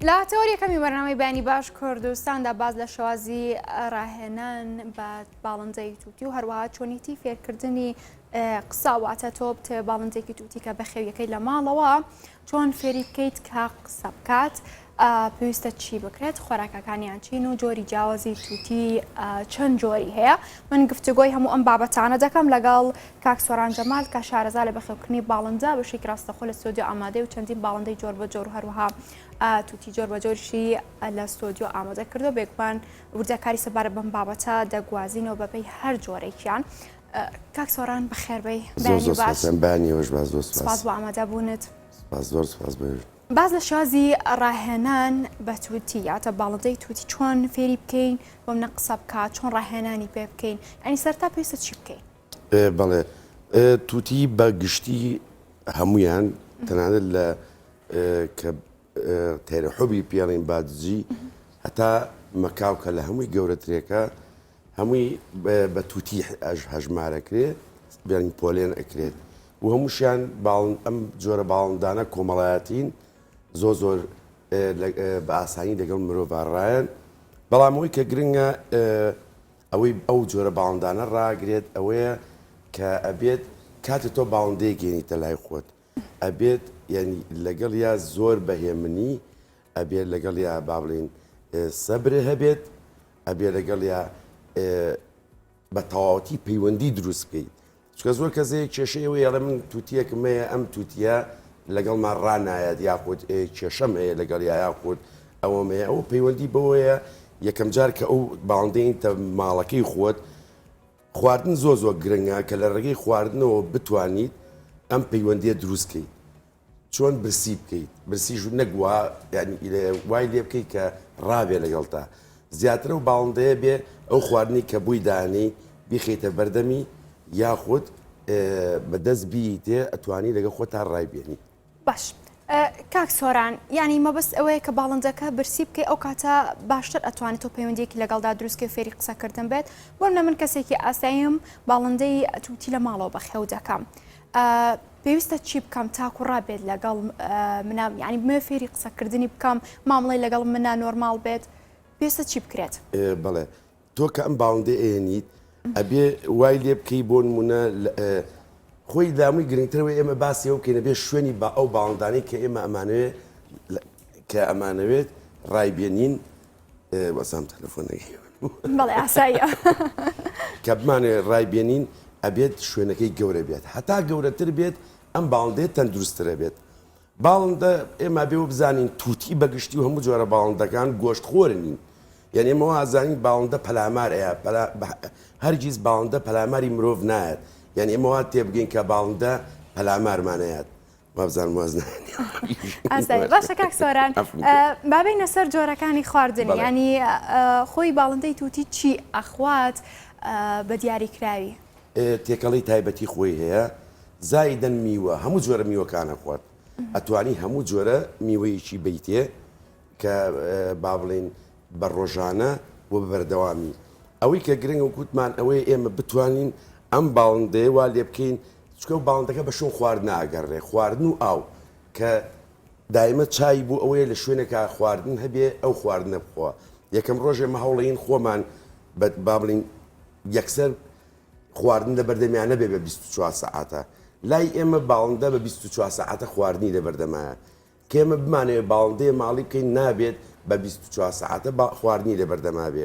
لە تەوەری یەکەمی بەرنامەی بەیانی باش کوردستاندا باس لە شێوازی ڕاهێنان بە باڵندەی توتی و هەروەها چۆنیتی فێرکردنی قسە واتە تۆ بتەوێ باڵندێکی توتی کە بەخێویەکەی لە ماڵەوە چۆن فێری بکەیت کە قسە بکات پێویستە چی بکرێت خۆراکەکانیان چین و جۆری جیاوازی توتی چەند جۆری هەیە من گفتوگۆی هەموو ئەم بابەتانە دەکەم لەگەڵ کاک سۆران جەمال کە شارەزا لە بەخێوکردنی باڵندە بەشێکی ڕاستەخۆ لە ستۆدیۆ ئامادەی و چەندین باڵندەی جۆر بە جۆر و هەروەها توتی جۆر بە جۆرشی لە ستۆدیۆ ئامادە کردو بێگومان وردەکاری سەبارەت بەم بابەتە دەگوازینەوە بەپێی هەر جۆرێکیان کاک سۆران بەخێربێی بەیانی باش. بەیانی ئێوەش باش زۆر سپاس. سپاس بۆ ئامادەبوونت. سپاس زۆر سپاس بۆ باس لە شێوازی ڕاهێنان بە توتی یاتە باڵندەی توتی چۆن فێری بکەین بۆ منە قسە بکات چۆن ڕاهێنانی پێ بکەین ئەنی سەرتا پێویستە چی بکەین؟ بەڵێ توتی بە گشتی هەمویان تەنانەت لە کە تەیرە حوبی پێڵین بادجی هەتا مەکاو کە لە هەمووی گەورەترێکە هەمووی بە توتی هەژمارەکرێ بێن پۆلێن ئەکرێت و هەمووشیان ئەم جۆرە باڵندانە کۆمەڵایەتین زۆر زۆر بە ئاسانی لەگەڵ مرۆڤ ڕایەن بەڵام ئەوەی کە گرنگە ئەوەی ئەو جۆرە باڵندانە ڕاگرێت ئەوەیە کە ئەبێت کاتێ تۆ باڵندەیەک هێنیتە لای خۆت ئەبێت یانی لەگەڵیا زۆر بە هێمنی ئەبێت لەگەڵیا با بڵێین سەبرێ هەبێت ئەبێ لەگەڵیا بە تەواوەتی پەیوەندی دروست بکەیت چونکە زۆر کەس هەیە کێشەی ئەوەیە ئەڵێ من تووتییەکم هەیە ئەم تووتییە لەگەڵمان ڕانایەت یاخود کێشەم هەیە لەگەڵیا یاخود ئەوەم هەیە ئەو پەیوەندی بەوەیە یەکەم جار کە ئەو باڵندەیتە ماڵەکەی خۆت خواردن زۆر زۆر گرنگە کە لە ڕێگەی خواردنەوە بتوانیت ئەم پەیوەندیە دروست کەیت چۆن برسی بکەیت برسیش نەک وا یعنی وای لێ بکەیت کە ڕابێ لەگەڵتا زیاتر ئەو باڵندەیە بێ ئەو خواردنی کە بۆی دانێی بیخەیتە بەردەمی یاخود بە دەست بیتێ ئەتوانی لەگەڵ خۆتا ڕای بێنی. باش کاک سۆران یانی مەبەست ئەوەیە کە باڵندەکە برسی بکەی ئەو کاتە باشتر ئەتوانێت تۆ پەیوەندیەکی لەگەڵدا دروستکەی فێری قسەکردن بێت بۆ منە من کەسێکی ئاساییم باڵندەی توتی لە ماڵەوە بەخێو دەکەم پێویستە چی بکەم تاکو ڕابێت لەگەڵ منە یانی بمەوێ فێری قسەکردنی بکەم مامڵەی لەگەڵ منە نۆرماڵ بێت پێویستە چی بکرێت؟ بەڵێ تۆ کە ئەم باڵندەی ئەیەنیت ئەبێ وای لێ بکەی بۆ نمونە خۆی لامووی گرنگترەوە ئێمە باسی ئەو بکەین ئەبێ شوێنی با ئەو باڵندانەی کە ئێمە ئەمانەوێت کە ئەمانەوێت ڕایبێنین وەسام تەلەفۆنەکەی بەڵێ ئاساییە. کە بمانەوێت ڕایبێنین ئەبێت شوێنەکەی گەورە بێت هەتا گەورەتر بێت ئەم باڵندەیە تەندروستترە بێت باڵندە ئێمە بێ بزانین توتی بەگشتی و هەموو جۆرە باڵندەکان گۆشت خۆر نین یعنی ئێمە وازانین باڵندە پەلامار ئەیا هەرگیز باڵندە پەلاماری مرۆڤ نایەت یعنی ئێمە وا تێبگەین کە باڵندە پەلامارمانەیەت وابزانم واز نایەنی. ئاساییە باشە کاک سۆران با بێینە سەر جۆرەکانی خواردن یانی خۆی باڵندەی توتی چی ئەخوات بە دیاریکراوی؟ تێکەڵی تایبەتی خۆی هەیە زایدەن میوە هەموو جۆرە میوەکان ئەخوات ئەتوانی هەموو جۆرە میوەیەکی بەیتێ کە با بڵێین بە ڕۆژانە و بە بەردەوامی ئەوەی کە گرنگە وەک وتمان ئەوەیە ئێمە بتوانین ئەم باڵندەیە وا لێ بکەین چونکە ئەو باڵندەکە بە شوێن خواردنا ئەگەڕێ خواردن و ئاو کە دایمە چای بۆ ئەوەیە لە شوێنێکا خواردن هەبێ ئەو خواردنە بخوا یەکەم ڕۆژ ئێمە هەوڵین خۆمان با بڵین یەکسەر خواردن لە بەردەمیان نەبێ بە 24 سەعاتە لای ئێمە باڵندە بە 24 سەعاتە خواردنی لە بەردەمایە کە ئێمە بمانەوێ باڵندەیە ماڵی بکەین نابێت بە 24 سەعاتە با خواردنی لە بەردەما بێ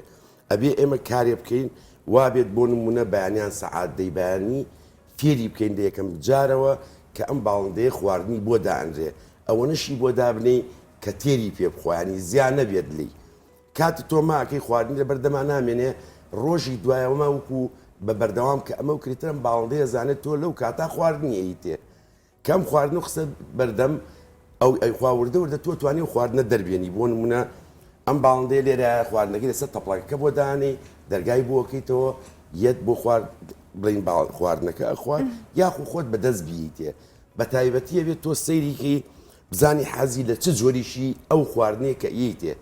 ئەبێ ئێمە کارێ بکەین وابێت بۆ نمونە بەیانیان سەعات دەی بەیانی فێری بکەین لە یەکەم جارەوە کە ئەم باڵندەیە خواردنی بۆ دائەنرێ ئەوەنەشی بۆ دابنێی کە تێری پێ بخوا یانی زیا نەبێت لێی کاتی تۆ ماکەی خواردنی لە بەردەما نامێنێ ڕۆژی دوایەوەما وەکو بە بەردەوام کە ئەمە و کرێترم باڵندەیە زانێت تۆ لەو کاتا خواردنی ئەیتێ کەم خواردن و خستە بەردەم ئەو ئەیخوا وردە وردە تۆ توانی ئەو خواردنە دەربێنی بۆ نمونە ئەم باڵندەیە لێرە خواردنەکەی لەسەر تەپڵەکەکە بۆ دانێی دەرگای بۆکەیتەوە یەت بۆ خوارد بڵین باڵ خواردنەکە ئەخوات یاخو خۆت بەدەست بیتێ بە تایبەتیە بێت تۆ سەیریکی بزانی حەزی لە چ جۆریشی ئەو خواردنەیە کە ئیتێ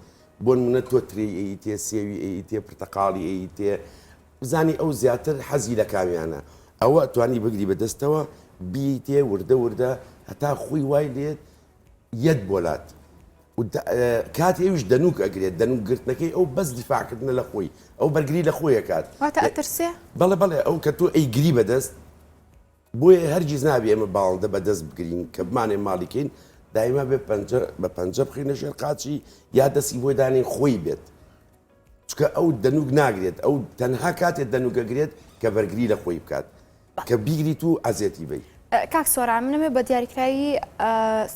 بۆ نمونە تۆ ترێی ئەیتێ سێوی ئەیتێ پرتەقاڵی ئەیتێ بزانی ئەو زیاتر حەزی لە کامیانە ئەوە ئەتوانی بگری بە دەستەوە بیتێ وردە وردە هەتا خوی وای لێت یەت بۆ لات. و کاتی ئەویش دەنووک ئەگرێت، دەنووک گرتنەکەی ئەو بەس دیفاعکردنە لە خۆی، ئەو بەرگری لە خۆی ئەکات. واتە ئەترسێ؟ بەڵێ بەڵێ، ئەو کە تۆ ئەیگری بەدەست، بۆیە هەرگیز نابێ ئێمە باڵندە بە دەست بگرین کە بمانێ ماڵی کەین، دایما بێ پەنجە بە پەنجە بخەینە ژێر قاچی یا دەستی بۆی دانێین خۆی بێت. چونکە ئەو دەنووک ناگرێت، ئەو تەنها کاتێ دەنووک ئەگرێت کە بەرگری لە خۆی بکات. کە بیگریت و ئەزێتی بەی. کاک سۆران من ئەمەوێ بە دیاریکراوی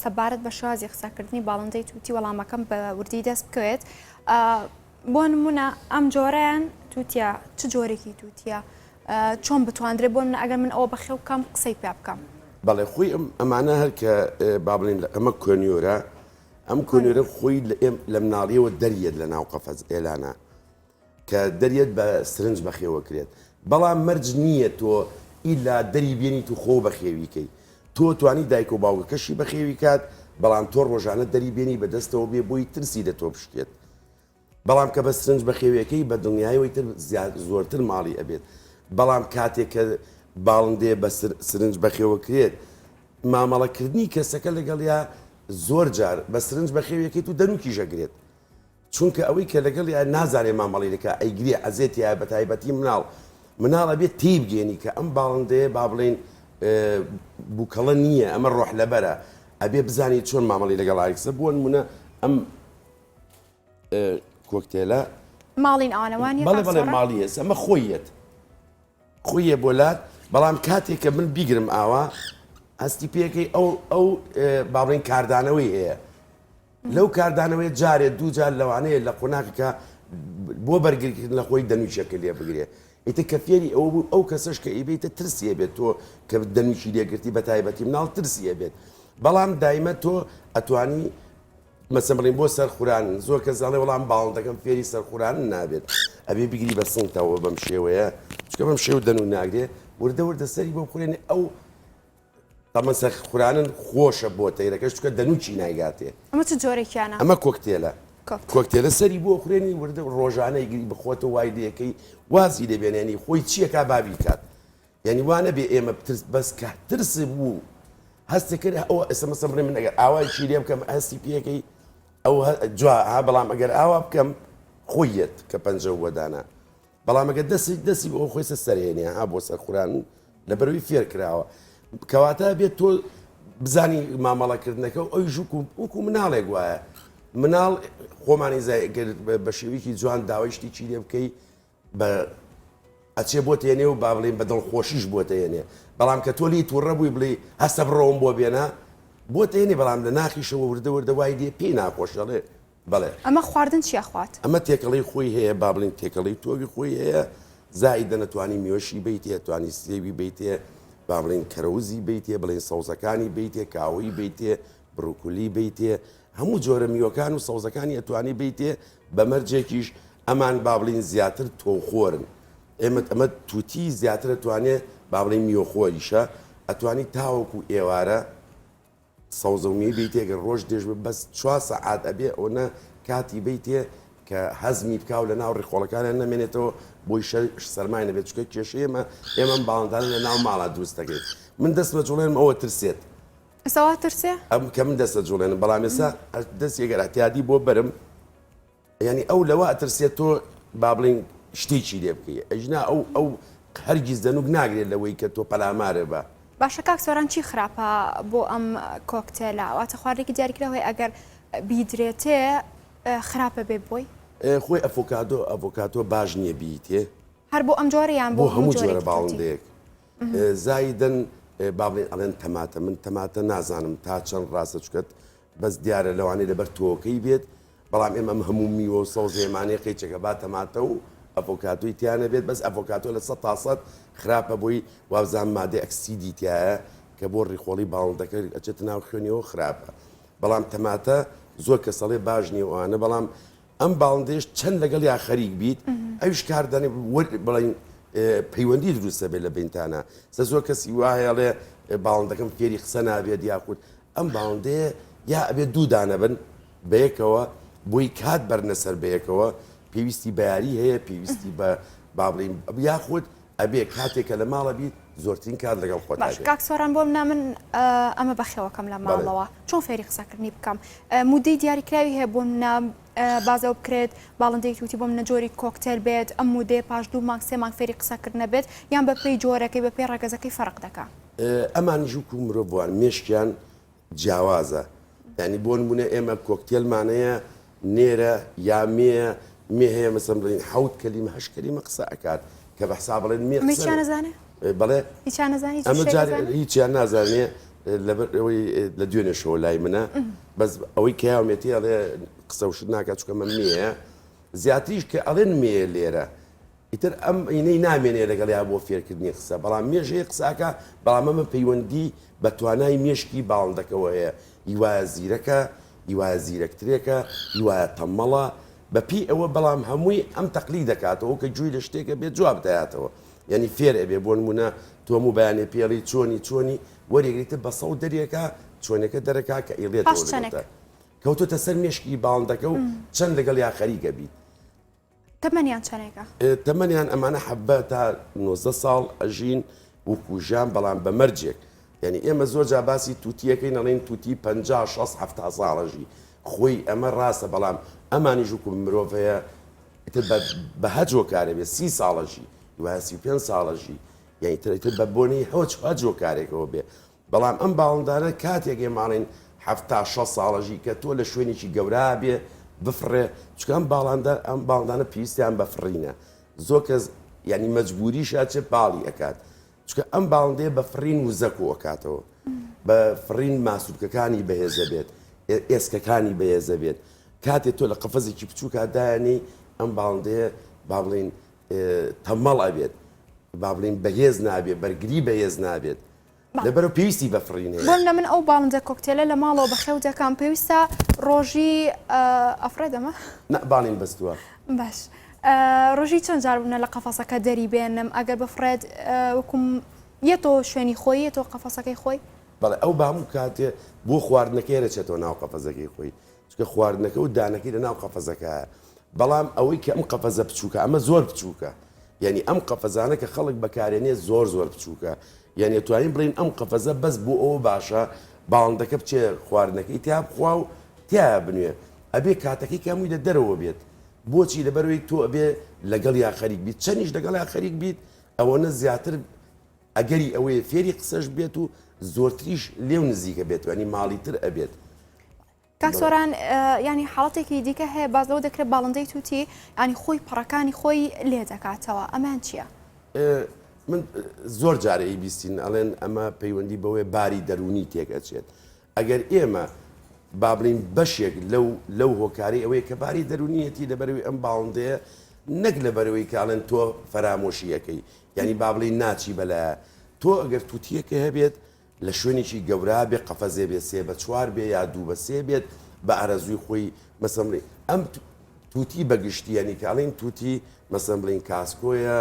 سەبارەت بە شێوازی قسەکردنی باڵندەی توتی وەڵامەکەم بە وردی دەست بکەوێت بۆ نمونە ئەم جۆرەیان توتیە چ جۆرێکی توتیە چۆن بتواندرێ بۆ من ئەگەر من ئەوە بەخێو بکەم قسەی پێ بکەم. بەڵێ خۆی ئەم ئەمانە هەر کە با بڵێین ئەمە conure ە ئەم conure ە خۆی لە مناڵیەوە دەریەت لە ناو قەفەز ئێلانە کە دەریەت بە سرنج بەخێوەکرێت بەڵام مەرج نییە تۆ ئیلا دەری بێنیت و خۆو بەخێوی کەی تۆ توانی دایک و باوکەکەشی بەخێوی کات بەڵام تۆ ڕۆژانە دەری بێنی بە دەستەوە بێ بۆی ترسی لە تۆ بشکێت بەڵام کە بە سرنج بەخێویەکەی بە دڵنیایەوەی تر زیاد زۆرتر ماڵی ئەبێت بەڵام کاتێک کە باڵندەیە بە سرنج بەخێوەکرێت مامەڵەکردنی کەسەکە لەگەڵیا زۆر جار بە سرنج بەخێویەکەیت و دەنوکیش ئەگرێت چونکە ئەوەی کە لەگەڵیا نازانێ مامەڵەی دەکا ئەیگرێ ئەزێتیایە بەتایبەتی مناڵ مناڵ ئەبێت تێی بگەێنی کە ئەم باڵندەیە با بڵێین بووکەڵە نییە ئەمە ڕۆح لەبەرە ئەبێ بزانی چۆن مامەڵی لەگەڵ ئایکسە بۆ نمونە ئەم کۆکتێلە ماڵین ئەوانەوانی بەڵێ بەڵێ ماڵیە ئەمە خۆیەت خۆیە بۆ لات بەڵام کاتێک کە من بیگرم ئاوا هەستی پێەکەی ئەو ئەو با بڵێن کاردانەوەی هەیە لەو کاردانەوەیە جارێ دووجار لەوانەیە لە قۆناغێکا بۆ بەرگریکردن لە خۆی دەنووکێکە لێ بگرێ. ئیتر کە فێری ئەوە بوو ئەو کەسەش کە ئەیبەیتە ترسی ئەبێت تۆ کە دەنووکی لێ گرتی بە تایبەتی مناڵ ترسی ئەبێت. بەڵام دایمە تۆ ئەتوانی مەسەن بڵێین بۆ سەرخوران زۆر کەس ئەڵێ وەڵام باڵندەکەم فێری سەرخوران نابێت ئەبێ بگری بە سنگتەوە بەم شێوەیە چونکە بەم شێوە دەنوو ناگرێ وردە وردە سەری بۆ بخورێنێ ئەو تەمەن سەر خورانن خۆشە بۆ تەیرەکەش چونکە دەنوکی نایگاتێ. ئەمە چ جۆرێکیانە؟ ئەمە کۆکتێلە. کۆکتێلە سەری بۆ خورێنی وردە ڕۆژانە ئەیگری بخۆتە وای لێکەی وازی لێ بێنێ یانی خۆی چیەکا با بیکات یانی وا نەبێ ئێمە بترس بەس کە ترس بوو هەستی کرد ئەوە ئێستا مەسەن بڵێ من ئەگەر ئاوایکی لێ بکەم هەستی پێەکەی ئەو جوا ها بەڵام ئەگەر ئاوا بکەم خۆی یەت کە پەنجە بۆ دانا بەڵام ئەگەر دەستی دەستی بۆ خۆی سەر سەرهێنێ ها بۆ سەرخوران لەبەرەوەی فێر کراوە کەواتە بێت تۆ بزانی مامەڵەکردنەکە و ئەوی ژوک وەکو مناڵێک وایە مناڵ خۆمانی بە شێوەیەکی جوان داوای شتێکی لێ بکەی بە ئەچێ بۆ تێنێ و با بڵێن بە دڵخۆشیش بۆ تێنێ بەڵام کە تۆ لی تووڕە بووی بڵێ هەستە بڕۆم بۆ بێنە بۆ تێنێ بەڵام لە ناخیشەوە وردە وردە وای لێ پێی ناخۆشەڵێ بەڵێ. ئەمە خواردن چی ئەخوات؟ ئەمە تێکەڵەی خۆی هەیە با بڵێین تێکەڵەی تۆوی خۆی هەیە زائیدەن ئەتوانی میوەشی بەیتێ ئەتوانی سێوی بەیتێ با بڵێین کەرەوزی بەیتێ بڵێین سەوزەکانی بەیتێ کاوەی بەیتێ بڕوکولی بەیتێ هەموو جۆرە میوەکان و سەوزەکانی ئەتوانی بەیتێ بە مەرجێکیش ئەمان با بڵێین زیاتر تۆوخۆرن ئێمە ئەمە توتی زیاتر ئەتوانێ با بڵێین میوەخۆریشە ئەتوانی تاوەکو ئێوارە سەوزە و میوەی بەیتێ گەر ڕۆژ درێژ بێ بەس چوار سەعات ئەبێ ئەوەنە کاتی بەیتێ کە هەزمی بکا و لەناو ڕیخۆڵەکانیان نەمێنێتەوە بۆی شەش سەرمای نەبێت چونکە کێشەی ئێمە ئێمە ئەم باڵندانە لە ناو ماڵا دروست دەکەین من دەست مەجوڵێنم ئەوە ترسێت ئێستا وا ترسێ؟ ئەم کە من دەست ئەجوڵێنم بەڵام ئێستا دەستی ئەگەر ئەعتیادی بۆ بەرم یانی ئەو لەوە ئەترسێت تۆ با بڵێین شتێکی لێ بکەی ئەژنا ئەو ئەو هەرگیز دەنوک ناگرێت لەوەی کە تۆ پەلامارێ بە. باشە کاک سۆران چی خراپە بۆ ئەم کۆکتێلە واتە خواردنێکی دیاریکراو هەیە ئەگەر بیدرێتێ خراپە بێ بۆی؟ خۆی ئەفۆکادۆ ئەڤۆکاتۆ باش نییە بیتێ. هەر بۆ ئەم جۆرە یان بۆ هەموو جۆرە باڵندەیەک زایدەن با بڵێن ئەڵێن تەماتە من تەماتە نازانم تا چەند ڕاستە چکەت بەس دیارە لەوانەیە لەبەر تۆوەکەی بێت بەڵام ئێمە ئەم هەموو میوە و سەوزەیەمانەیە قەیچەکە با تەماتە و ئەڤۆکاتۆی تیا نەبێت بەس ئەڤۆکاتۆ لە سەد تا سەد خراپە بۆی وابزانم مادەی ئەکسیدی تیایە کە بۆ ڕیخۆڵی باڵندەکە ئەچێتە ناو خوێنیەوە خراپە بەڵام تەماتە زۆر کەس ئەڵێ باش نییە ئەوانە بەڵام ئەم باڵندەیەش چەند لەگەڵیا خەریک بیت ئەویش کاردانێ بڵین پەیوەندی دروستە بێت لە بینتانە سە زۆر کەسی وا هەیە ئەڵێ باڵندەکەم فێری قسە نابێت یاخود ئەم باڵندەیە یا ئەبێت دوو دانە بن بەیەکەوە بۆی کات بەرنە سەر بەیەکەوە پێویستی بە یاری هەیە پێویستی بە با بڵێین یاخود ئەبێ کاتێک کە لە ماڵە بیت. زۆرترین کات لەگەڵ خۆتا باش بێت. کاک سۆران بۆ منە من ئەمە بەخێوەکەم لە ماڵەوە چۆن فێری قسەکردنی بکەم مودەی دیاریکراوی هەیە بۆ منە بازەوە بکرێت باڵندەی توتی بۆ منە جۆری کۆکتێل بێت ئەم مودەیە پاش دوو مانگ سێ مانگ فێری قسەکردنە بێت یان بە پێی جۆرەکەی بە پێی ڕەگەزەکەی فەرق دەکا؟ ئەمانیش وەکو مرۆڤ وان مێشکیان جیاوازە یانی بۆ نمونە ئێمە کۆکتێلمان هەیە نێرە یا مێیە مێ هەیە مەسەن بڵێین حەوت کەلیمە هەشت کەلیمە قسە ئەکات کە بە حساب بڵێن مێ قسە هیچیان نەزانێ بەڵێ هیچیان نەزانێ هیچ ئەمە شتێک جار نەزانێ؟ هیچیان نازانێ لەبەر ئەوەی لە دوێنێشەوە لای منە بەس ئەوەی کە یاومێتی ئەڵێ قسە و شت ناکات چونکە ئەمە مێیە زیاتریش کە ئەڵێن مێیە لێرە ئیتر ئەم ینەی نامێنێ لەگەڵیا بۆ فێرکردنی قسە، بەڵام مێش هەیە قسە ئەکا، بەڵام ئەمە پەیوەندی بە توانای مێشکی باڵندەکەوە هەیە، ی وایە زیرەکە، ی وایە زیرەکترێکە، ی وایە تەممەڵە، بە پێی ئەوە، بەڵام هەمووی ئەم تەقلید دەکاتەوە کە گوێی لە شتێکە بێت جواب دەیاتەوە، یانی فێر ئەبێ، بۆ نموونە تۆ هەموو بەیانێ پێی ئەڵێی چۆنی چۆنی، وەریەگریتە بە سەوت دەریەکا، چۆنەکە دەرەکا کە پاش ئەیڵێتەوە چەنێک؟ لەگەڵتا. کەوتۆتە سەر مێشکی باڵندەکە و چەند لەگەڵیا خەریکە بیت. تەمەنیان چەنێکە؟ تەمەنیان ئەمانە حەڤە تا 19 ساڵ ئەژین وەکو ژیان بەڵام بە مەرجێک یعنی ئێمە زۆر جا باسی توتیەکەی نەڵێن توتی 50 60 70 ساڵەژی خۆی ئەمە ڕاستە بەڵام ئەمانیش وەکو مرۆڤ هەیە ئیتر بە هەج هۆکارێ بێ سی ساڵەژی دوایە 35 ساڵەژی یعنی تر ئیتر بە بۆنەی هەوچ هەج هۆکارێکەوە بێ بەڵام ئەم باڵندانە کاتێک ئێمە ئەڵێین 70 60 ساڵەژی کە تۆ لە شوێنێکی گەورا بێ بفڕێ چونکە ئەم باڵاندە ئەم باڵندانە پێویستیان بە فڕینە زۆر کەس یعنی مەجبوریشە چ پاڵی ئەکات چونکە ئەم باڵندەیە بە فڕین وزە کۆ ئەکاتەوە بە فڕین ماسولکەکانی بەهێزە بێت ئێسکەکانی بەهێزە بێت کاتێ تۆ لە قەفەزێکی بچووکا دایانی ئەم باڵندەیە با بڵین تەمەڵ ئەبێت با بڵین بەهێز نابێت بەرگری بەهێز نابێت لەبەرئەوە پێویستی بە فڕین هەیە. بۆنمونە من ئەو باڵندە کۆکتێلە لە ماڵەوە بەخێو دەکەم پێویستە ڕۆژی ئەفڕێ دەمە؟ نا باڵیم بەستووە. باش ڕۆژی چەند جار بوونە لە قەفەسەکە دەری بێنم ئەگەر بفڕێت وەکوم یەتەوە شوێنی خۆی یەتەوە قەفەسەکەی خۆی؟ بەڵێ ئەو بە هەموو کاتێ بۆ خواردنەکەی ئەچێتەوە ناو قەفەزەکەی خۆی چونکە خواردنەکە و دانەکەی لە ناو قەفەزەکایە بەڵام ئەوەی کە ئەم قەفەزە بچووکە ئەمە زۆر بچووکە یعنی ئەم قەفەزانە کە خەڵک بەکارێنێ زۆر زۆر بچووکە یعنی توانین بڵین ئەم قەفەزە بەس بۆ ئەوە باشە باڵندەکە بچێ خواردنەکەی تیا بخوا و تیا بنوێ ئەبێ کاتەکەی کەمووی لە دەرەوە بێت بۆچی لەبەرەوەی تۆ ئەبێ لەگەڵ یا خەریک بیت چەنیش لەگەڵ یا خەریک بیت ئەوەنە زیاتر ئەگەری ئەوەیە فێری قسەش بێت و زۆرتریش لێو نزیکە بێت ینی ماڵیتر ئەبێت. کاک سۆران یانی حاڵەتێکی دیکە هەیە باس لەوە دەکرێت باڵندەی توتی ینی خۆی پەڕەکانی خۆی لێ دەکاتەوە ئەمان چییە؟ من زۆر جارە ئی بیستین ئەڵێن ئەمە پەیوەندی بەوەیە باری دەروونی تێک ئەچێت ئەگەر ئێمە با بڵین بەشێک لەو لەو هۆکاری ئەوەیە کە باری دەرونیەتی لەبەرەوەی ئەم باڵندەیە نەک لەبەرەوەی کاڵێن تۆ فەرامۆشیەکەی یعنی با بڵین ناچی بەلایە تۆ ئەگەر توتیەکە هەبێت لە شوێنێکی گەورا بێ قەفەزێ بێ سێ بە چوار بێ یا دوو بە سێ بێت بە ئارەزووی خۆی مەسەن بڵێین ئەم توتی بە گشتی یانی کە ئەڵێین توتی مەسەن بڵێین کاسکۆیە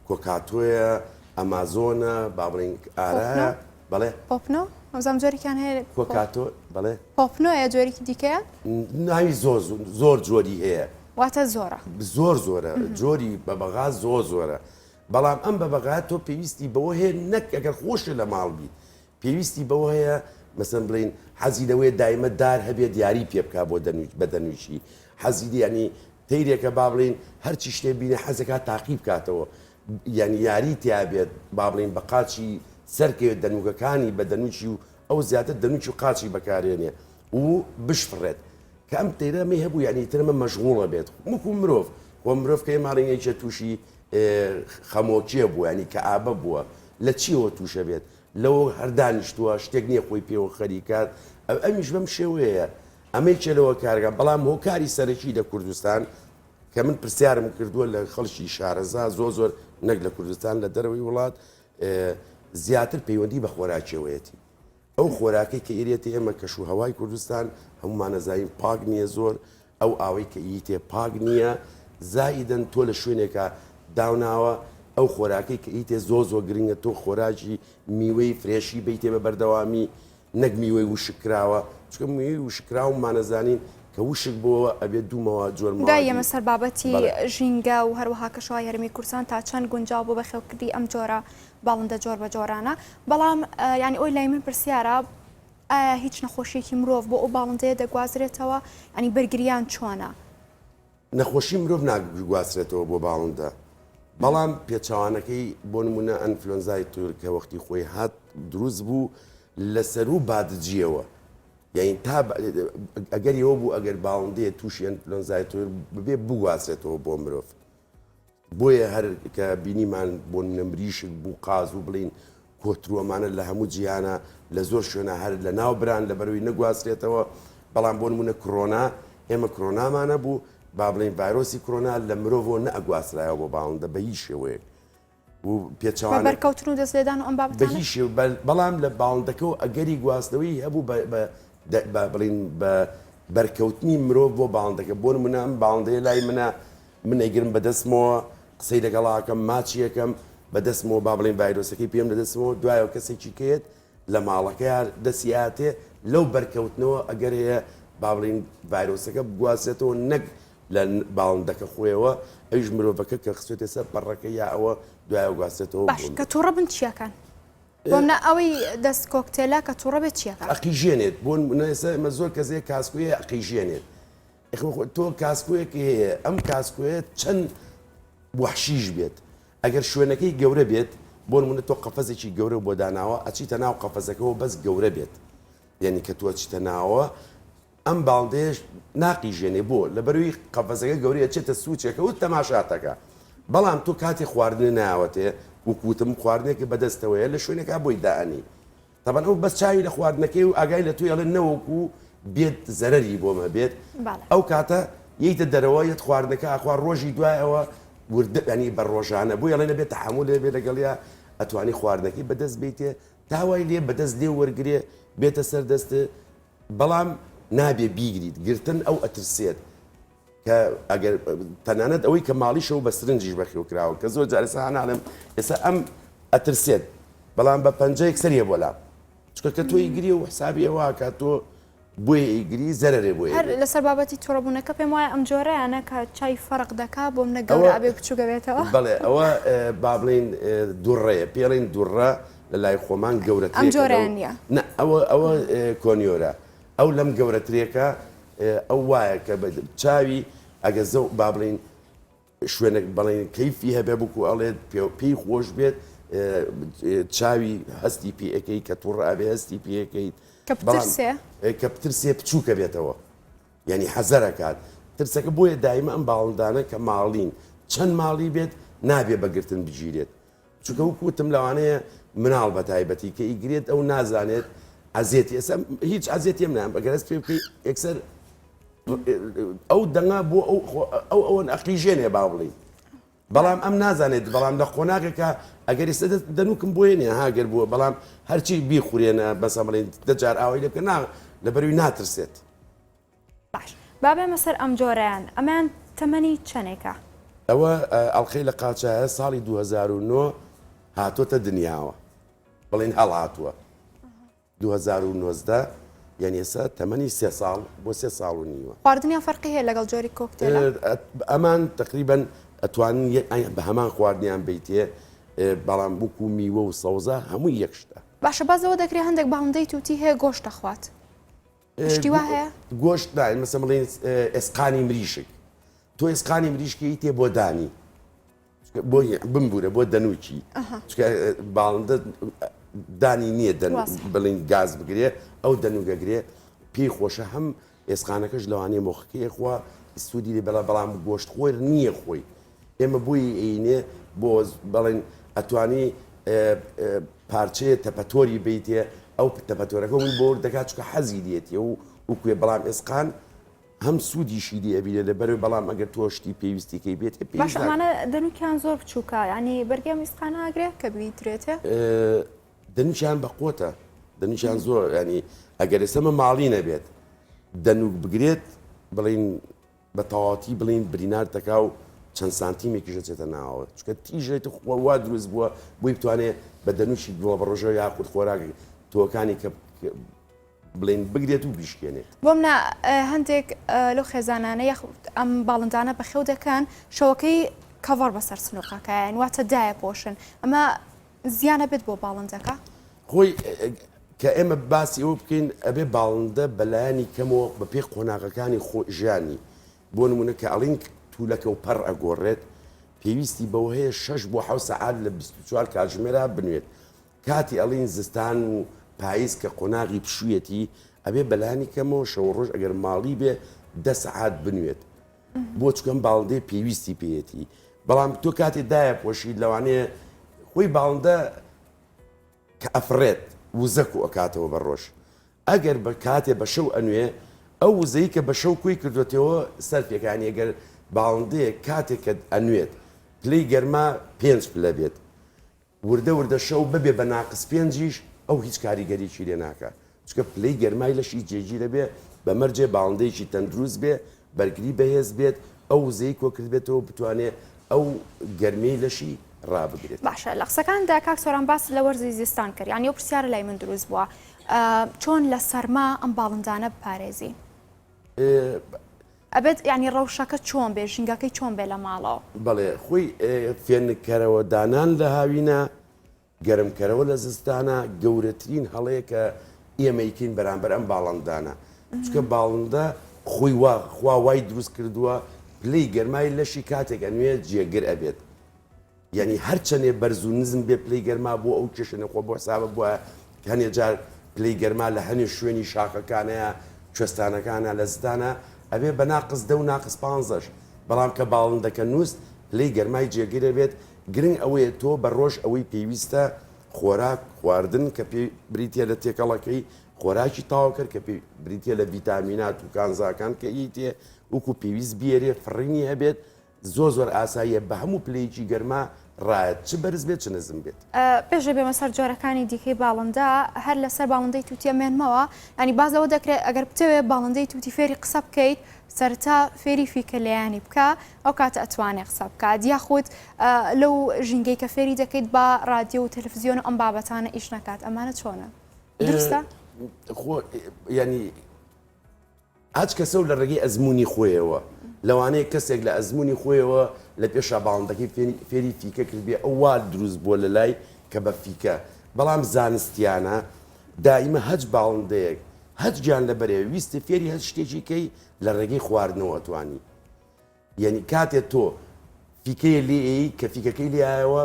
کۆکاتۆیە ئەمازۆنە با بڵێین ئارایە بەڵێ پۆپنۆ ئەوزام جۆرێکیان هەیە کۆکاتۆ بەڵێ پۆپنۆیە جۆرێکی دیکەیە ناوی زۆر زۆر جۆری هەیە واتە زۆرە زۆر زۆرە جۆری بەبەغا زۆر زۆرە بەڵام ئەم بەبەغایە تۆ پێویستی بەوە هەیە نەک ئەگەر خۆشت لە ماڵ بیت پێویستی بەوە هەیە مەسەن بڵین حەزی لەوەیە دایمە دار هەبێت یاری پێ بکا بۆ بە دەنووشی حەزی ینی تەیرێکە با بڵین هەرچی شتێ بینە حەزەکە تاقی بکاتەوە یعنی یاری تیا بێت با بڵین بە قاچی سەرکەوێت دەنووکەکانی بە دەنووکی و ئەو زیاتر دەنووکی و قاچی بەکارێنێ و بشفڕێت کە ئەم تەیرە مەی هەبوو یعنی ترمە مەشغوڵە بێت وەکو مرۆڤ خۆ مرۆڤ کە ئێمە ئەڵێین یەکێ تووشی خەمۆکیە بووە ینی کەئابە بووە لە چیەوە تووشە بێت لەوە هەر دانیشتووە شتێک نییە خۆی پێوە خەریکات ئەمیش بەم شێوەیە ئەمەی چێ لەوە کارگە بەڵام هۆکاری سەرەکی لە کوردستان کە من پرسیارم کردووە لە خەڵکی شارەزا زۆر زۆر نەک لە کوردستان لە دەرەوەی وڵات زیاتر پەیوەندی بە خۆراکیەوەیەتی ئەو خۆراکەی کە ئیرێتێ ئێمە کەش و هەوای کوردستان هەموومان ئەزانین پاک نییە زۆر ئەو ئاوەی کە ئیتێ پاک نییە زائیدەن تۆ لە شوێنێکا داوناوە ئەو خۆراکەی کە ئیتێ زۆر زۆر گرنگە تۆ خۆراکی میوەی fresh ی بیتێ بە بەردەوامی نەک میوەی وشک کراوە چونکە میوەی وشکراومانەزانین کە وشک بۆوە ئەبێت دوومەوە جۆر دوای مەوادی یەمە سەر بابەتی بەڵێ. ژینگە و هەروەها کەشوهەوای هەرێمی کوردستان تا چەند گونجاو بۆ بەخێوکردنی ئەم جۆرە باڵندە جۆر بە جۆرانە بەڵام یانی ئەوی لای من پرسیارە ئایا هیچ نەخۆشیەکی مرۆڤ بۆ ئەو باڵندەیە دەگوازرێتەوە یانی بەرگریان چۆنە؟ نەخۆشی مرۆڤ ناگواسرێتەوە بۆ باڵندە بەڵام پێچەوانەکەی بۆ نمونە ئەنفلۆنزای طیور کە وەختی خۆی هات دروست بوو لە سەروو بادجیەوە یانی تا ئەگەری ئەوە بوو ئەگەر باڵندەیە تووشی ئەنفلۆنزای طیور ببێ بگوازرێتەوە بۆ مرۆڤ بۆیە هەر کە بینیمان بۆ نمونە مریشک بوو قاز و بڵین کۆتروەمانە لە هەموو جیهانە لە زۆر شوێنە هەر لە ناو بران لە بەروی نەگواسترێتەوە بەڵام بۆ نمونە کرۆنا ئێمە کرۆنامانە بوو با بڵین ڤایرۆسی کرۆنا لە مرۆڤەوە نەئەگواسترایەوە بۆ باڵندە بە هیچ شێوەیەک و پێچەوانە بە بەرکەوتن و دەست لێدان و ئەم بابەتانە بە هیچ شێوە بەڵام لە باڵندەکەوە ئەگەری گواستنەوەی هەبوو بە بە بڵین بە بەرکەوتنی مرۆڤ بۆ باڵندەکە بۆ نمونە ئەم باڵندەیە لای منە من ئەیگرم بە دەستمەوە قسەی لەگەڵا ئەکەم ماچی ئەکەم بە دەستمەوە با بڵێین ڤایرۆسەکەی پێم لە دەستمەوە دوایەوە کەسێکی کەیەت لە ماڵەکەیا دەستی ئاتێ لەو بەرکەوتنەوە ئەگەر هەیە با بڵێین ڤایرۆسەکە بگوازێتەوە نەک لە باڵندەکە خۆیەوە ئەویش مرۆڤەکە کە خستێتە سەر پەڕەکە یا ئەوە دوایەوە گواستێتەوە باش کە تووڕە بن چیەکەن بۆ منە ئەوەی دەست کۆکتێلە کە تووڕە بێت چیەکە ئەقیژێنێت بۆ نمونە ئێستا ئێمە زۆر کەس هەیە کاسکۆیە ئەقیژێنێت تۆ کاسکۆیەکی هەیە ئەم کاسکۆیە چەند وەحشیش بێت ئەگەر شوێنەکەی گەورە بێت بۆ نمونە تۆ قەفەزێکی گەورە بۆ داناوە ئەچیتە ناو قەفەزەکەەوە بەس گەورە بێت یعنی کە تۆ چیتە ناوە ئەم باڵندەیەش ناقیژێنێ بۆ لەبەروی قەفەزەکە گەورەیە چێتە سوچێکە و تەماشاتەکە بەڵام تۆ کاتی خواردنە ناوەتێ وەکوتم خواردنێکی بەدەستەوەیە لە شوێنێکا بۆی دائەنی تەبعەن ئەو بەس چاوی لە خواردنەکەی و ئاگای لە تۆی ئەڵێ نەوەکو بێت زەرەری بۆم هەبێت ئەو کاتە یەیتە دەرەوە یەت خواردنەکە ئەخوا ڕۆژی دوایەوە وردە ینی بە ڕۆژانە بۆی ئەڵێ نەبێت تەحەمول بێ لەگەڵیا ئەتوانی خواردنەکەی بەدەست بیتێ تا وای لێ بەدەست لێ وەرگێ بێتە سەر دەست بەڵام نابێ بیگریت گرتن ئەو ئەترسێت کە ئەگەر تەنانەت ئەوەی کە ماڵیشەوە بە سرنجیش بەخێو کراوە کە زۆر جار ئێستا هەناڵێم ئێستا ئەم ئەترسێت بەڵام بە پەنجەیەک سەریە بۆ لام چونکە کە تۆ ئیگری و حسابی ئەوە کە تۆ بۆیە ئیگری زەرەرێ بۆیە هەر لەسەر بابەتی توڕەبوونەکە پێم وایە ئەم جۆرەیانە کە چای فەرق دەکا بۆ منە گەورە ئەبێ بچووکە بێتەوە بەڵێ ئەوە با بڵێین دوڕەیە پێڵین دوڕە لە لای خۆمان گەورەترێکە ئەم جۆرەیان نییە نا ئەوە ئەوە کۆنیۆرە ئەو لەم گەورەترێکە ئەو وایە کە بە چاوی ئەگە زەو با بڵین شوێنێک بڵین کەیفی هەبێ بکو ئەڵێت پێی خۆش بێت چاوی هەستی پێەکەی کە تووڕ ئەبێ هەستی پێەکەیت کە بترسێ کە بترسێ بچووکە بێتەوە یعنی حەزەرەکات ترسەکە بۆیە دایمە ئەم باڵندانە کە ماڵین چەند ماڵی بێت نابێ بەگرتن بگیرێت چونکە وەکو وتم لەوانەیە مناڵ بە تایبەتی کە ئیگرێت ئەو نازانێت ئەزێتی ئێستا هیچ ئەزێتی ئەم نام ئەگەر هەست پێ بکەی یەکسەر ئەو دەنگە بۆ ئەو ئەو ئەوەن ئەقیژێنێ با بڵێین بەڵام ئەم نازانێت بەڵام لە قۆناغێکە ئەگەر ئێستا دەنوکم بۆیە نیە هاگەر بووە بەڵام هەرچی بیخورێنە بەسە بڵێن دەجار ئاوای لێ بکە نا لەبەروی ناترسێت باش با بێمە سەر ئەم جۆرەیان ئەمەیان تەمەنی چەنێکە؟ ئەوە ئەڵقەی لە قاچایە ساڵی 2009 هاتۆتە دنیاوە بڵێن هەڵهاتووە 2019 یعنی ئێستا تەمەنی سێ ساڵ بۆ سێ ساڵ و نیوە. خواردنیان فەرقی هەیە لەگەڵ جۆری کۆکتێلە؟ ئەمان تقریبا ئەتوانن بە هەمان خواردنیان بیتێ بەڵام وەکو میوە و سەوزە هەمووی یەک شتە. باشە باس لەوە دەکرێت هەندێک باڵندەی توتی هەیە گۆشت دەخوات شتی وا هەیە؟ گۆشت نا مەسە بڵێین ئێسقانی مریشک تۆ ئێسقانی مریشکی تێ بۆ دانی بۆ بمبوورە بۆ دەنوکی چونکە باڵندە دانی نییە دەن بڵین گاز بگرێ ئەو دەنوگەگرێ پێی خۆشە هەم ئێسقانەکەش لەوانەیە مۆخەکەی خوا سوودی لێ بەڵام بەڵام گۆشت خۆر نییە خۆی ئێمە بۆی ئەینێ بۆ بەڵێن ئەتوانی پارچەیە تەپەتۆری بیتێ ئەو تەپەتۆرەکە من بۆ دەکات چکە حەزی لێتێ و وکوێ بەڵام ئێسقان هەم سوودیشی لێ ئەبینێ لەبەر بەڵام ئەگەر تۆ شتی پێویستیکەی بێت باش ئەمانە دەنوکیان زۆر بچووکە ینی بەرگەم ئیسقان ناگرێ کە بیدرێتێ دەنوکیان بە قوتە دەنوکیان زۆر ینی ئەگەر ئێستا ماڵی نەبێت دەنوک بگرێت بڵین بە تەواوەتی بڵێین برینار دەکا و چەند سانتیمێکیش دەچێتە ناوەوە چونکە تیژێت خوا وا دروست بووە بۆی بتوانێ بە دەنووکی گوڵە بە ڕۆژە یاخود خۆراک تۆکانی کە. بڵێن بگرێت و بیشکێنێت. بۆمنە هەندێک لەو خێزانانە یاخود ئەم باڵندانە بەخێو دەکەن شەوەکەی کەڤەر بەسەر سنوقەکەیان واتە دایەپۆشن ئەمە زیانە بێت بۆ باڵندەکە؟ خۆی کە ئێمە باسی ئەوە بکەین ئەبێ باڵندە بەلایەنی کەمەوە بەپێی قۆناغەکانی خۆ ژیانی بۆ نمونە کە ئەڵین تولەکە و پەڕ ئەگۆڕێت پێویستی بەوە هەیە شەش بۆ حەوت سەعات لە 24 کاتژمێرا بنوێت کاتی ئەڵین زستان و پایز کە قۆناغی پشوویەتی ئەبێ بەلانی کەمەوە شەو ڕۆژ ئەگەر ماڵی بێ دە سەعات بنوێت بۆ چونکە ئەم باڵندەیە پێویستی پێیەتی بەڵام تۆ کاتێ دایە پۆشیت لەوانەیە خۆی باڵندە کە ئەفڕێت وزە کو ئەکاتەوە بە ڕۆژ ئەگەر بە کاتێ بە شەو ئەنوێ ئەو وزەی کە بە شەو کۆی کردوێتەوە سەرفێکانی ئەگەر باڵندەیەک کاتێک کە ئەنوێت پلەی گەرما پێنج پلە بێت وردە وردە شەو ببێ بە ناقس پێنجیش ئەو هیچ کاریگەریی لێ ناکا چونکە پلەی گەرمای لەشی جێگیر ئەبێ بە مەرجێ باڵندەیەکی تەندروست بێ بەرگری بەهێز بێت ئەو وزەی کۆکردبێتەوە بتوانێ ئەو گەرمیەی لەشی ڕابگرێت. باشە لە قسەکاندا کاک سۆران باست لە وەرزی زستان کرد یانی ئەو پرسیارە لای من دروست بووە چۆن لە سەرما ئەم باڵندانە بپارێزین؟ ئەبێت یانی ڕەوشەکە چۆن بێ ژینگەکەی چۆن بێ لە ماڵەوە؟ بەڵێ خۆی فێنککەرەوە دانان لە هاوینە گەرمکەرەوە لە زستانە گەورەترین هەڵەیە کە ئێمە ئیکەین بەرامبەر ئەم باڵندانە چونکە باڵندە خۆی وا خوا وای دروست کردووە پلەی گەرمای لەشی کاتێک ئەنوێ جێگر ئەبێت یانی هەرچەنێ بەرز و نزم بێ پلەی گەرما بۆ ئەو کێشە نەخۆ بۆ حسابە بووە هەنێ جار پلەی گەرما لە هەنێ شوێنی شاخەکانەیە کوێستانەکانە لە زستانە ئەبێ بە ناقس دە و ناقس پانزەش بەڵام کە باڵندەکە نووست پلەی گەرمای جێگر ئەبێت گرنگ ئەوەیە تۆ بە ڕۆژ ئەوەی پێویستە خۆراک خواردن کە پێ بریتە لە تێکەڵەکەی خۆراکی تەواوکەر کە پێ بریتە لە ڤیتامینات و کانزاکان کە ئیتێ وەکو پێویست بیێرێ فڕینی هەبێت زۆر زۆر ئاساییە بە هەموو پلەیەکی گەرما ڕایەت چ بەرز بێت چ نزم بێت. پێش ئەوەی بێمە سەر جۆرەکانی دیکەی باڵندە هەر لەسەر باڵندەی توتی ئەمێنمەوە یانی باس لەوە دەکرێت ئەگەر بتەوێت باڵندەی توتی فێری قسە بکەیت سەرەتا فێری فیکە لێیانی بکە ئەو کاتە ئەتوانێ قسە بکات یاخود لەو ژینگەی کە فێری دەکەیت با ڕادیۆ و تەلەفزیۆن و ئەم بابەتانە ئیش نەکات ئەمانە چۆنە دروستە؟ خۆ یانی هەچ کەسە و لە ڕێگەی ئەزموونی خۆیەوە، لەوانەیە کەسێک لە ئەزموونی خۆیەوە لە پێشا باڵندەکەی فێری فیکە کردبێ ئەو وا دروست بووە لە لای کە بە فیکە، بەڵام زانستیانە دائیمە هەچ باڵندەیەک هەچ گیانلەبەرێ ویستی فێری هەچ شتێکی کەی لە ڕێگەی خواردنەوە ئەتوانی. یانی کاتێ تۆ فیکەیە لێ ئەیی کە فیکەکەی لێ ئایەوە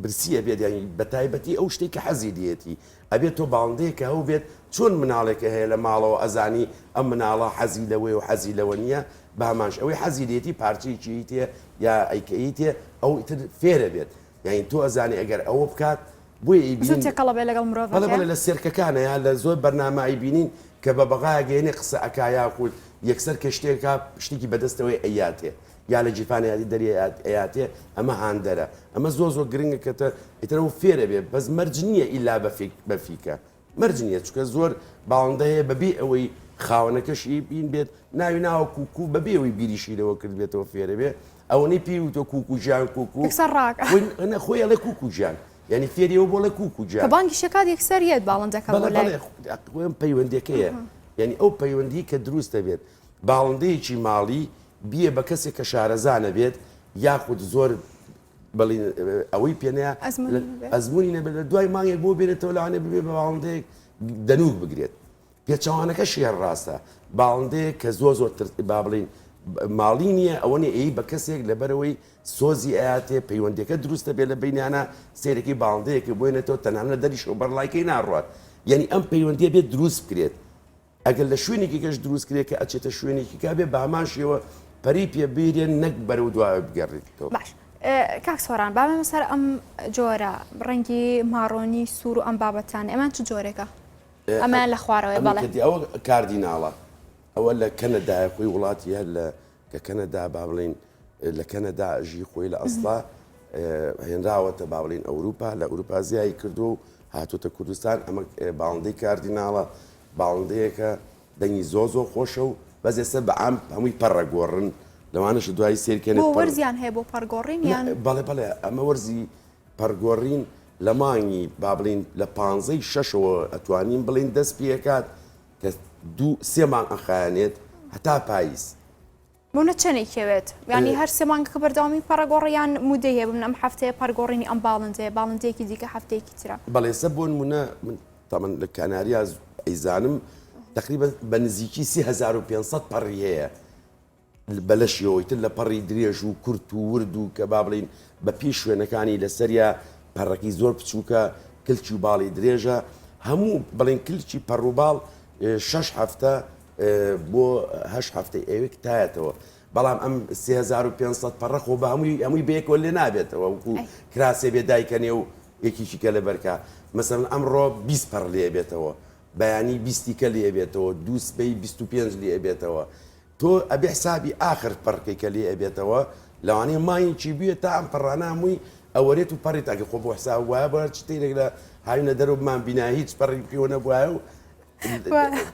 برسی ئەبێت یانی بە تایبەتی ئەو شتێک کە حەزی لێتی ئەبێت تۆ باڵندەیە کە هەو بێت چۆن مناڵێکە هەیە لە ماڵەوە ئەزانی ئەم مناڵە حەزی لەوەیە و حەزی لەوە نییە بامانش ئەوەی حەزی لێتی پارچەیەکی ئیتێ یا ئەیکەیتێ ئەو ئیتر فێرە بێت یانی تۆ ئەزانی ئەگەر ئەوە بکات بۆیە ئەیبینین زوو تێکەڵە بێ لەگەڵ مرۆڤەکە. بەڵێ بەڵێ لە سێرکەکانە یا لە زۆر بەرنامە ئەیبینین کە بە بەغایەک ئەیەنێ قسە ئەکا یاخود یەکسەر کە شتێکا شتێکی بەدەستەوەی ئەیاتێ یا لە گیرفانی یادی دەری ئەیاتێ ئەمە هاندەرە ئەمە زۆر زۆر گرنگە کە تە ئیتر ئەو فێرە بێ بەس مەرج نییە ئیلا بە فیک بە فیکە مەرج نییە چونکە زۆر باڵندە هەیە بەبێ ئەوەی خاوەنەکەشی بین بێت ناوی ناوە کوکو بەبێ ئەوەی بیریشی لەوە کردبێتەوە فێرە بێ ئەوەنەی پێی وتوە کوکو گیان کوکو یەکسەر ڕاکە خۆی خۆی ئەڵێ کوکو گیان یعنی فێری ئەوە بۆ ئەڵێ کوکو گیان کە بانگی شەکات یەکسەر یەت باڵندەکە بۆ بەڵێ لای بەڵێ خۆی ئەم پەیوەندیەکەیە یعنی ئەو پەیوەندی کە دروست دەبێت باڵندەیەکی ماڵی بیە بە کەسێک کە شارەزا نەبێت یاخود زۆر بەڵی ئەوەی پێنەیە ئەزمموی نەبێت لە دوای مانگێک بۆ بێنێتەوە لەوانێ ببێ بە باڵندەیەک دەنوک بگرێت پێچەوانەکەشی هەر ڕاستە باڵندەیەک کە زۆر زۆر با بڵین ماڵی نییە ئەوە نیە ئەی بە کەسێک لەبەرەوەی سۆزی ئەیاتێ پەیوەندەکە دروستە بێ لە بینیانە سێرەکی باڵندەیەکی بۆینێتەوە تەنانە دەریشەوە بەرڵایکەی ناڕوات یعنی ئەم پەیوەندیە بێت دروست بکرێت ئەگەر لە شوێنێکی کەش دروست کرێ کە ئەچێتە شوێنێکی کا بێ بە هەمان شێوە پەری پێ بیرێن نەک بەرەو دواوە بگەڕێتەوە. باش کاک سۆران با بێمە سەر ئەم جۆرە ڕەنگی ماڕۆنی سوور و ئەم بابەتانە ئەمان چ جۆرێکە؟ ئەمەیان لە خوارەوەیە بەڵێ. ئەوە کاردیناڵە ئەوە لە کەنەدایە خۆی وڵاتی هەر لە کە کەنەدا با بڵین لە کەنەدا ئەژی خۆی لە ئەسڵا هێنراوەتە با بڵین ئەوروپا لە ئەوروپا زیایی کردو و هاتوتە کوردستان ئەمە باڵندەی کاردیناڵە باڵندەیەکە دەنگی زۆ زۆر خۆشە و بەس ئێستا بە عام هەمووی پەڕە گۆڕن لەوانەش دوایی سێرکەنێ بۆ وەرزیان هەیە بۆ پەڕگۆڕین یان بەڵێ بەڵێ ئەمە وەرزی پەڕگۆڕین لە مانگی با بڵین لە پانزەی شەشەوە ئەتوانین بڵین دەست پێکات. کە دوو سێ مانگ ئەخایەنێت هەتا پاییز. بۆنە چەنێک ئەوێت؟ یانی هەر سێ مانگەکە بەردەوامی پەڕەگۆڕە یان مودەی هەیە بمن ئەم هەفتەیە پەڕگۆڕینی ئەم باڵندەیە باڵندەیەکی دیکە هەفتەیەکی ترە؟ بەڵێ سە بۆ نمونە من تەمەن لە کاناریا ئەیزانم تقریبا بە نزیکی 3500 پەڕی هەیە بە لەشیەوەی تر لە پەڕی درێژ و کورت و ورد و کە با بڵین بە پێی شوێنەکانی لەسەریا پەڕەکەی زۆر بچووکە کلکی و باڵی درێژە هەموو بڵین کلکی پەڕ و باڵ شەش هەفتە بۆ هەشت هەفتەی ئەوێک تایەتەوە بەڵام ئەم 3500 پەڕە خۆ بە هەمووی هەمووی بەیەکەوە لێ نابێتەوە وەکو کراسێ بێ دایکە نێو یەکێکی کە لەبەرکە مەسەلەن ئەمڕۆ 20 پەڕ لێ بێتەوە بەیانی بیستی کە لێ بێتەوە دوو سبەی 25 لێ بێتەوە تۆ ئەبێ حسابی ئاخر پەڕکەی کە لێ ئەبێتەوە لەوانەیە مانگێکی بوێت تا ئەم پەڕانە هەمووی ئەوەرێت و پەڕی تاکە خۆ بۆ حساب وایە بۆ هەر شتێک لە هاوینە دەرەوە بمان بینا هیچ پەڕی پێوە نەبوایە و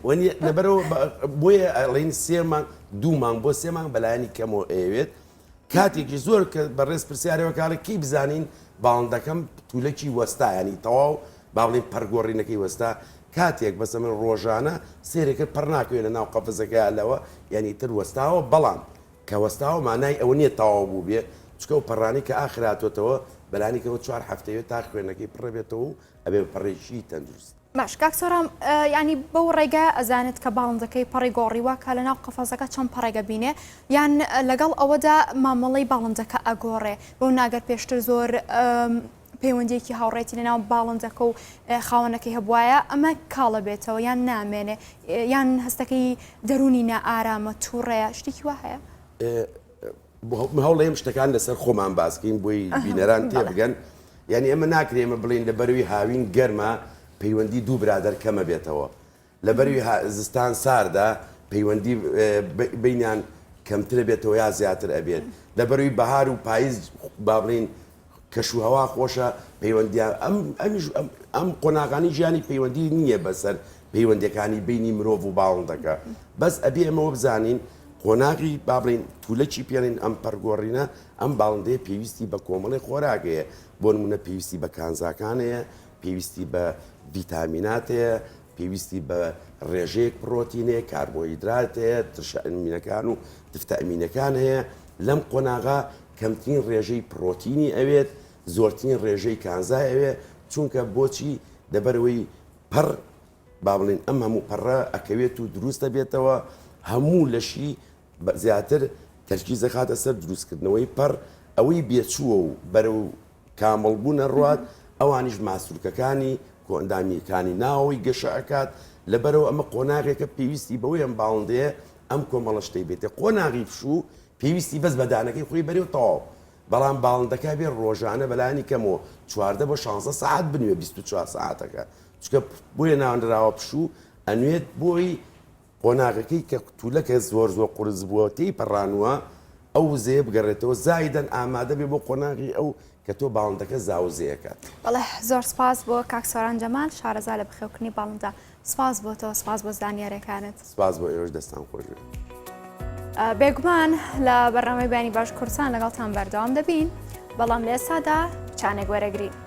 وەنیە لەبەرەوە بۆیە ئەڵین سێ مانگ دوو مانگ بۆ سێ مانگ بەلایەنی کەمەوە ئەیەوێت کاتێکی زۆر کە بەڕێز پرسیارەوە کاڵێ کەی بزانین باڵندەکەم تولەکی وەستا ینی تەواو با بڵێین پەڕگۆڕینەکەی وەستا کاتێک بەسە من ڕۆژانە سێرێکرد پەڕ ناکەوێت لە ناو قەفزەکە لەوە یعنی تر وەستاوە بەڵام کە وەستاوە مانای ئەوە نییە تەواو بوو بێ چکە و پەڕانی کە ئاخراتۆتەوە بەلانی کەمەوە چوار هەفتەیە تا خوێنەکەی پڕە بێتەوە و ئەبێ پەڕێکی تەندروست. باش کاک سۆران یانی بەو ڕێگایە ئەزانێت کە باڵندەکەی پەڕی گۆڕیوە کە لەناو قەفەزەکە چەند پەڕێک ئەبینێ یان لەگەڵ ئەوەدا مامەڵەی باڵندەکە ئەگۆڕێ بەو ناگەر پێشتر زۆر پەیوەندیەکی هاوڕێتی لەناو باڵندەکە و خاوەنەکەی هەبواە ئەمە کاڵە بێتەوە یان نامێنێ یان هەستەکەی دەرونی نائارامە تووڕەیە شتێکی وا هەیە؟ من هەوڵێم شتەکان لەسەر خۆمان باسکەین بۆی بینەران تێبگەن یعنی ئێمە ناکرێ ئێمە بڵێین لە بەروی هاوین گەرمە پەیوەندی دوو برادەر کەمە بێتەوە لە بەروی زستان ساردە پەیوەندی بینیان کەمترە بێتەوە یا زیاتر ئەبێت لە بەروی بەهار و پاییز با بڵین کەش و هەوا خۆشە پەیوەندیان ئەم ئەمیش ئەم قۆناغانی ژیانی پەیوەندی نییە بەسەر پەیوەندەکانی بینی مرۆڤ و باڵندەکە بەس ئەبێ ئەمەوە بزانین قۆناغی با بڵین تولەکی پێڵین ئەم پەرگۆڕینە ئەم باڵندەیە پێویستی بە کۆمەڵی خۆراکەیە بۆ نمونە پێویستی بە کانزاکان هەیە پێویستی بە ڤیتامینات هەیە پێویستی بە ڕێژەیەک پڕۆتینێ کاربۆهیدرات هەیە ترشە ئەمینەکان و تفتە ئەمینەکان هەیە لەم قۆناغا کەمترین ڕێژەی پڕۆتینی ئەوێت، زۆرترین ڕێژەی کانزای ئەوێت، چونکە بۆچی لەبەرئەوەی پەڕ با بڵێین ئەم هەموو پەڕە ئەکەوێت و دروست ئەبێتەوە هەموو لەشی زیاتر تەرکیز ئەخاتە سەر دروستکردنەوەی پەڕ، ئەوەی بێچووە و بەرەو کامڵ بوون ئەڕوات ئەوانیش ماسولکەکانی کۆئەندامییەکانی ناوەوەی گەشە ئەکات، لەبەرئەوە ئەمە قۆناغێکە پێویستی بەوەیە ئەم باڵندەیە ئەم کۆمەڵە شتەی بێتێ، قۆناغی پشوو پێویستی بەس بە دانەکەی خۆی بەرێ و تەواو. بەڵام باڵندەکە ئەبێ ڕۆژانە بەلایەنی کەمەوە 14 بۆ 16 سەعات بنوێ 24 سەعاتەکە. چونکە بۆیە ناونراوە پشوو ئەنوێت بۆی قۆناغەکەی کە تولەکە زۆر زۆر قورس بووە تێی پەڕانووە ئەو وزەیە بگەڕێتەوە زایدەن ئامادە بێ بۆ قۆناغی ئەو کە تۆ باڵندەکە زاوزێ ئەکات. بەڵێ زۆر سپاس بۆ کاک سۆران جەمال شارەزا لە بەخێوکردنی باڵندە. سپاس بۆ تۆ سپاس بۆ زانیاریەکانت. سپاس بۆ ئێوەش دەستان خۆش بێت. بێگومان لە بەرنامەی بەیانی باش کوردستان لەگەڵتان بەردەوام دەبین بەڵام لە ئێستادا چانێک وەرەگرین.